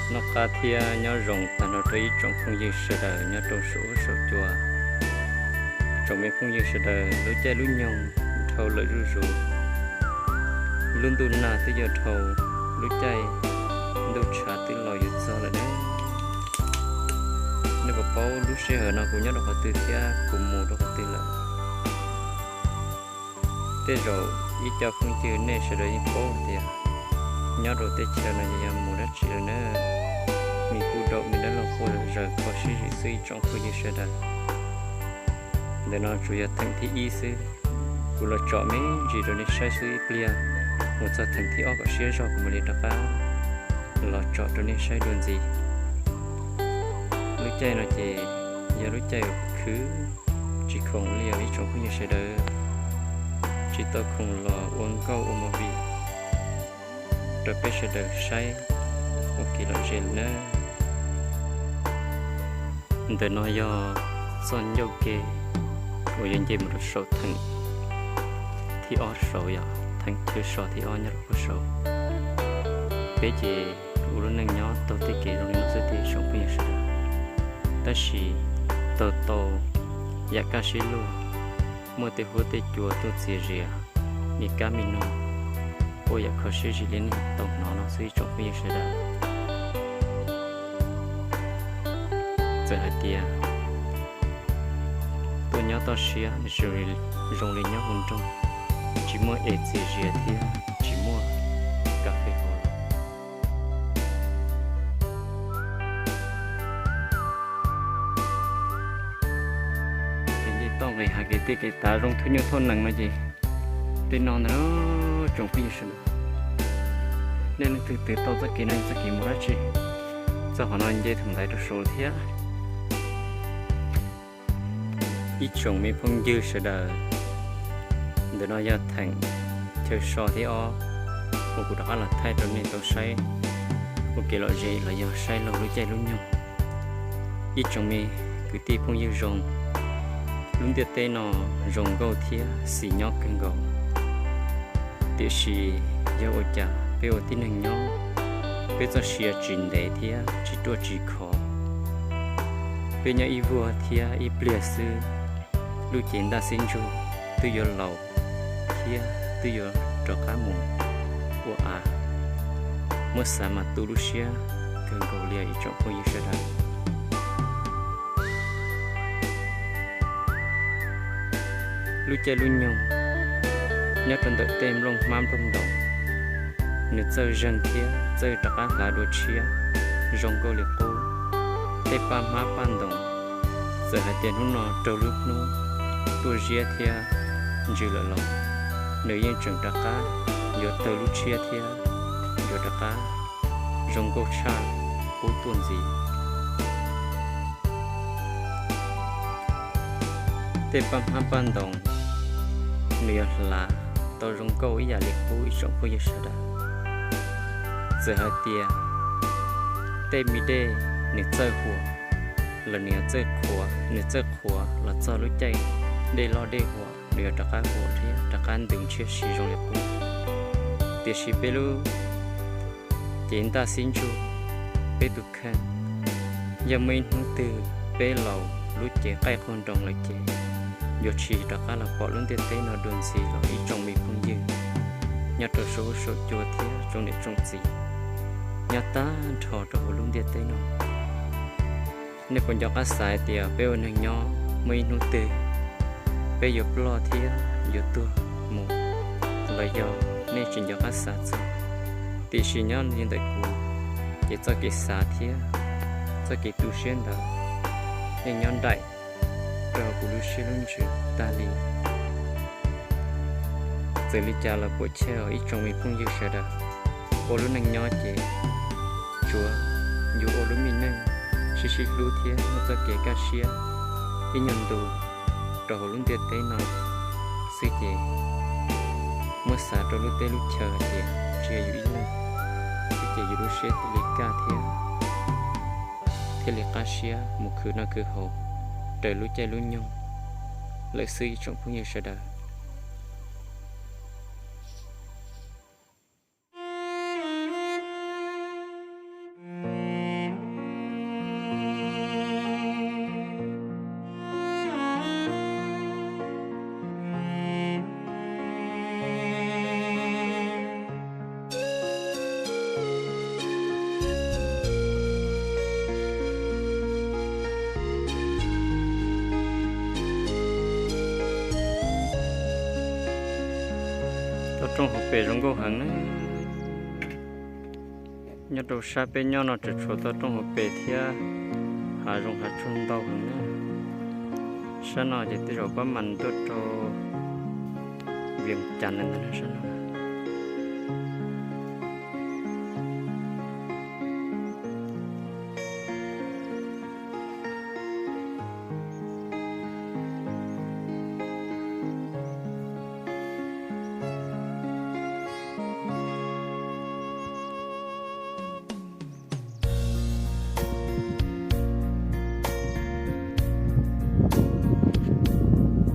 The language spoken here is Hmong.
Noj qab thiab nyob zoo tag nrho rau ib tsoom phooj ywg sawv daws nyob rau saum huab saum cua. Tsoom me phooj ywg sawv daws, lub caij lub nyoog dhau lawm zuj zus, lub ntuj nag twb yuav dhau, lub caij ntuj tshav twb los yuav txog lawm nawb. Nej puas paub lub sij hawm no kuv nyob rau qhov twg thiab kuv mus rau qhov twg lawm? Tej zaum ib co phooj ywg nej sawv daws yeej paub tias nyob rau teb chaws no yog mus dab tsi lawm na. Me kuj dau me dab laug quaj zom zaws kho siab zim xwb ib tsoom phooj ywg sawv daws. Ntawm no tsuas yog theem thib ib xwb, kuv los tsom me ntsis rau nej saib xwb, ib pliag mus txog theem thib ob kom siab zog kuv mam li rov qab los tsom rau nej saib dua ntxiv. Lub caij no ces yog lub caij uas khwv tsis khoom li os ib tsoom phooj ywg sawv daws, tsis tau khoom los ua nkauj ua movie rau peb sawv daws saib ua kev lom zem lawm na. Ntawm no yog txoj ncauj ke uas yuav nce mus rau saum theem thib ob saud, yog theem chaw so thib ob nyob rau puag saud. Peb ces ua lub neej nyob taug tej kev zoo li no xwb tiag ib tsoom phooj ywg sawv daws. Tab sis taug tau yam kaj siab lug, muaj tej huab tej cua tuaj txias zias, me kab me noog, ua yam kho siab zim li nej tau hnov no xwb ib tsoom phooj ywg sawv daws. Txawm hais tias tuaj nyob toj siab zoo li nyob hauv nroog, tsis muaj es txias zias thiab tsis muaj kas fes haus los, ces nce toj nqis hav kev tej kev tav zoo thwj nyuj thoj nees no ces tej no ntag tsoom phooj ywg sawv daws. Nej leej twg twv tau txoj kev no yog txoj kev mus dab tsi? Txoj qhov no nce thaum ntaiv rau saud thiab. Ib tsoom me phooj ywg sawv daws, ntawm no yog theem chaw so thib ob uas kuv rov qab los thaij rau nej tau saib ua kev lom zem los yog saib laug lub caij lub nyoog. Ib tsoom me kwv tij phooj ywg zoo, lub ntiaj teb no zoo nkauj thiab xis nyob kawg nkaus. Tiam sis yog ua cas peb ua tib neeg nyob, peb txoj sia tsis ntev thiab tsis ruaj tsis khov. Peb nyob ib vuag thiab ib pliag xwb, lub cev ntaj xib ntsug twb yuav laus thiab twb yuav rov qab mus ua av. Muab xav mas tu lub siab kawg nkaus li ib tsoom phooj ywg sawv daws. Lub caij lub nyoog nyob rau ntawm tej nplooj hmab nplooj ntoos, nws txawj zeeg thiab txawj rov qab hlav dua tshiab zoo nkauj li qub. Tej paj hmab paj ntoos, txawm hais tias hnub no raug lub hnub tuaj ziab thiab ntsws lawm los nws yeej tseem rov qab yuav tawg lub tshiab thiab yuav rov qab zoo nkauj tshaj qub tuaj ntxiv. Tej paj hmab paj ntoos nws yuav hlav tau zoo nkauj ib yam li qub ib tsoom phooj ywg sawv daws. Txawm hais tias tej me dej nws txawj huam los nws yuav txawj qhuav, nws txawj qhuav los txog lub caij dej loj dej huam nws yuav rov qab huam thiab rov qab ntws ntshiab si zoo li qub. Tiam sis peb lub cev ntaj xib ntsug, peb tus kheej, yog muaj ib hnub twg peb laus lub cev qaij qaug nroos lawm ces yuav tsis rov qab los pom lub ntiaj teb no dua ntxiv los ib tsoom me phooj ywg nyob rau saum huab saum cua thiab tsoom niam tsoom txiv nyob tag nrho rau hauv lub ntiaj teb no. Nej puas nco qab xav hais tias peb ua neeg nyob muaj ib hnub twg peb yuav ploj thiab yuav tuag mus, los yog nej tsis nco qab xav txog? Tiam sis nyob li ntawm kuv, ces txoj kev xav thiab txoj kev tu siab ntawd yeej nyob nraim rau hauv kuv lub siab lub ntsws tag li. Txawm li cas los puam chawj ib tsoom me phooj ywg sawv daws, ua lub neej nyob ces tsuav yuav ua lub me neej sib sib hlub thiab muaj txoj kev kaj siab ib nyuag ntu rau hauv lub ntiaj teb no xwb ces muab xav rau lub teb lub chaw hais tias tsis yog yus ib leeg xwb ces yus lub siab thiaj li kaj thiab thiaj li qab siab mus khwv noj khwv haus raws lub caij lub nyoog lawm xwb ib tsoom phooj ywg sawv daws. Rooj hauv pes zoo nkauj heev na. Nyob rau sab peb nyob no tseem tshuav tau rooj hauv pes thiab hav zoov hav tsuag ntau heev na. Sab no ces tej zaum pab mas tuaj rau Vias Cas ntawd na.